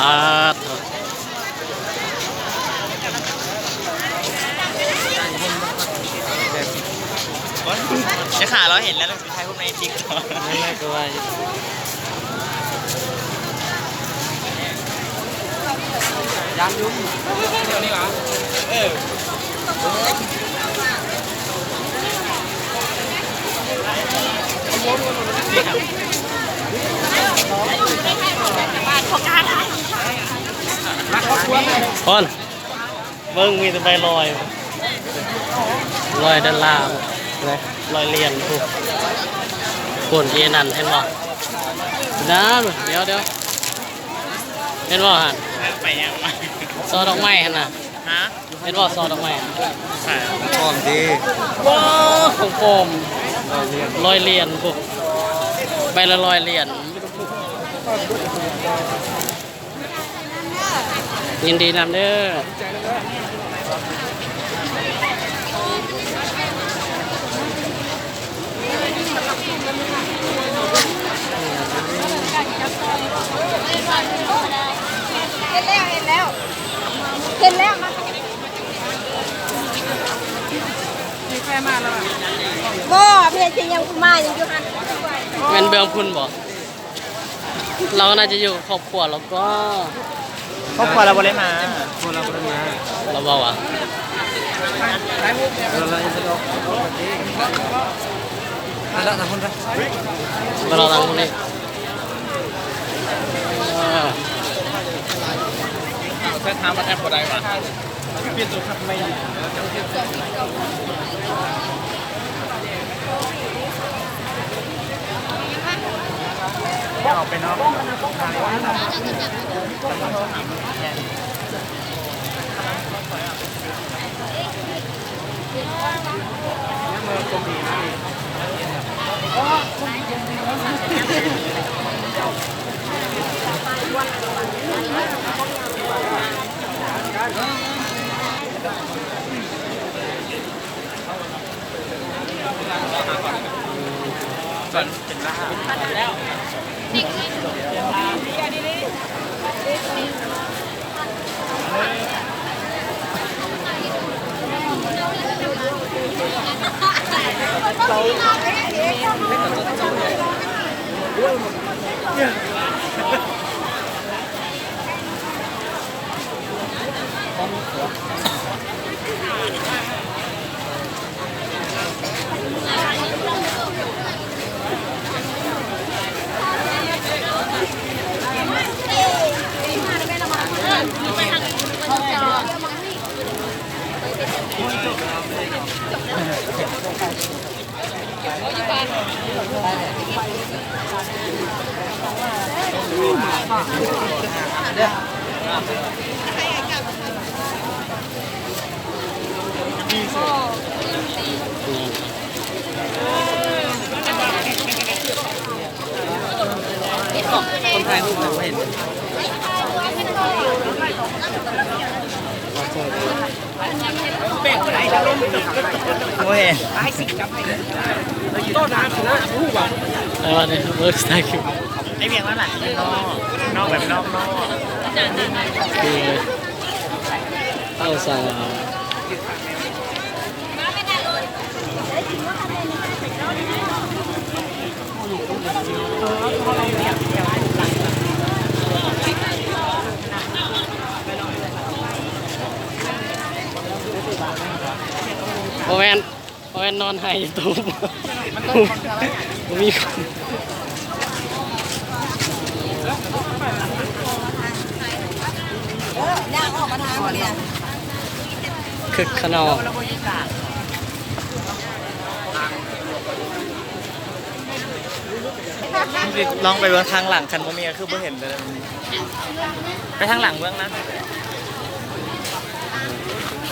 ອາ ເຈົ້າຂ້າ ເຮົາເຫັນແລ້ວ ເຮົາຊິໄປຖ່າຍຮູບໃນຕິກຕັອກ ນັ້ນແຫຼະ ກໍວ່າຢູ່ ຢ້ານຢູ່ ເອີ ອອນ ເບິ່ງມີແຕ່ໃບລອຍ ລອຍດອນລາ ລອຍຫຼຽນພຸ້ນ ພຸ້ນ ເອນັ້ນ ເຫັນບໍ່? ນັ້ນ ດຽວໆ ເຫັນບໍ່ຫັ້ນ? ໄປຫຍັງວະ? ຊໍດອກໄມ້ຫັ້ນນະ ຮະ? ເຫັນບໍ່? ຊໍດອກໄມ້ ຂອງປອມຕິ? ໂອ້ ຂອງປອມ ລອຍຫຼຽນ ລອຍຫຼຽນພຸ້ນ ໃບລະລອຍຫຼຽນ. ຍິນດີນຳເດີ. ເຫັນແລ້ວ ເຫັນແລ້ວ ເຫັນແລ້ວ ມາ ມີໃຜມາແລ້ວຫວາ? ບໍ່ ເພິ່ນຊິຍັງມາ ຍັງຢູ່ຫັ້ນ. ແມ່ນເບື້ອງພຸ້ນບໍ່? ລາວໜ້າຈະຢູ່ກັບຄອບຄົວລາວກໍ ຄອບຄົວລາວບໍ່ໄດ້ມາ ຄອບຄົວລາວບໍ່ໄດ້ມາ ລາວເວົ້າວ່າ ລາວໄລສະດອກ ນັ້ນລະ ທາງພຸ້ນໄປ ໄປລໍທາງພຸ້ນນີ້ ເອີ ເອົາແຊດຫາມາແອັບບໍ່ໄດ້ຫວາ? ປ່ຽນໂທລະສັບໃໝ່ ອອກໄປນອກ. ຄົນຖ່າຍຮູບນະ ບໍ່ເຫັນ ບໍ່ເຫັນ ເອີ ເບິ່ງສະໄຕລ໌ຄລິບ ໄອ້ວຽງວ່າຫຼັງນອກ ນອກແບບນອກໆ ຄືເອົາໃສ່ ບໍ່ແມ່ນ ບໍ່ແມ່ນນອນໄຫ້ຢູ່ຕູ້ ບໍ່ມີຄົນ ເອີ ຍ່າງອອກມາທາງນີ້ ຄຶກຂະໜອງ ລອງໄປເບິ່ງທາງຫຼັງ ຄັນບໍ່ມີກໍຄືບໍ່ເຫັນເລີຍ. ໄປທາງຫຼັງເບິ່ງນະ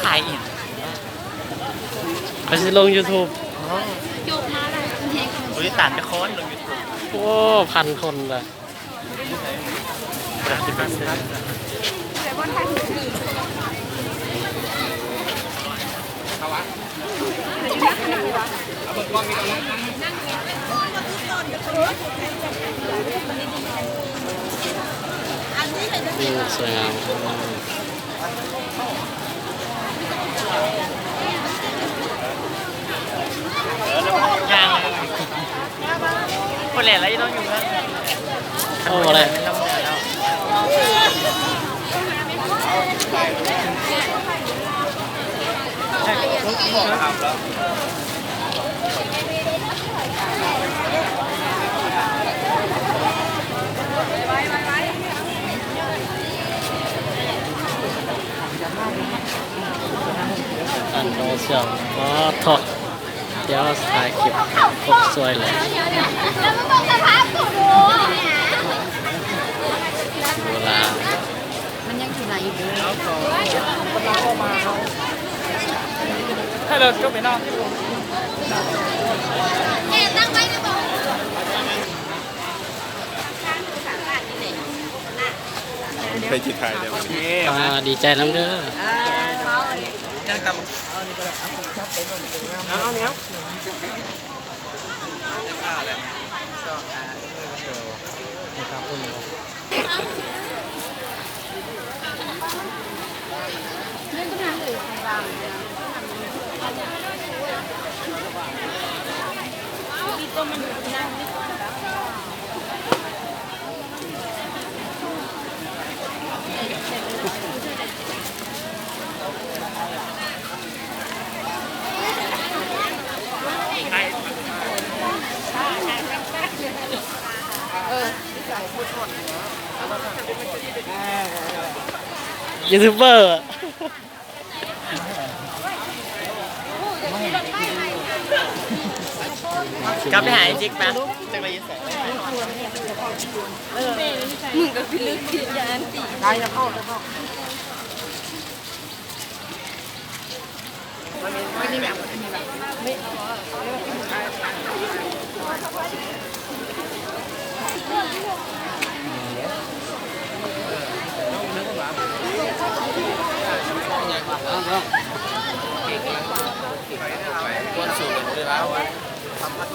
ຖ່າຍອີກ ຂ້ອຍຊິລົງຢູທູບ ອໍ ຜູ້ຕິດຕາມຈັກຄົນລົງຢູທູບ? ໂອ້ ພັນຄົນລະ. ອັນນີ້ເປັ ວິວສວຍງາມ. ບໍ່ແຫຼະ ລະຕ້ອງຢູ່ເຮືອນ ເຂົ້າບໍ່ໄດ້. ທ່ານກໍເຊື່ອ ອໍ ເທາະ ດຽວຖ່າຍຄລິບຄົບສວຍເລີຍ. ໂບລານ ມັນຍັງຊິໄຫຼຢູ່ເດີ. ໃຫ້ເລີຍ ຈົບໄປເນາະ. ໃຜຊິຖ່າຍແລ້ວ ອ່າ ດີໃຈນຳເດີ. ຢູທູບເບີ ກັບໄປຫາໄອ້ຈິກປະ. ມຶງກໍຄືລຶກຜິດຢ່າງອັນຕິ.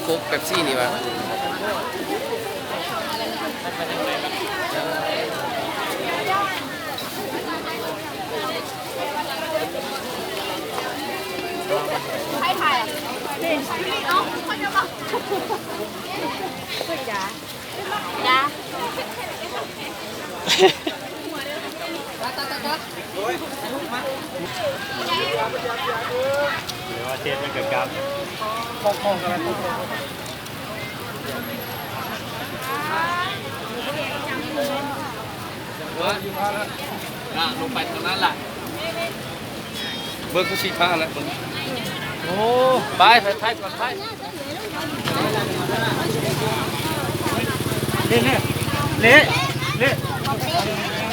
ໂຄກເປັບຊີນີ້ຫວາ? ອ່າ ລົງໄປທາງນັ້ນລະ ເບິ່ງຄືຊິພາແລ້ວເບິ່ງ. ໂອ້ ໄປ ໄປ ໄປກ່ອນ ໄປ. ເລະ ເລະ ເລະ ເລະ.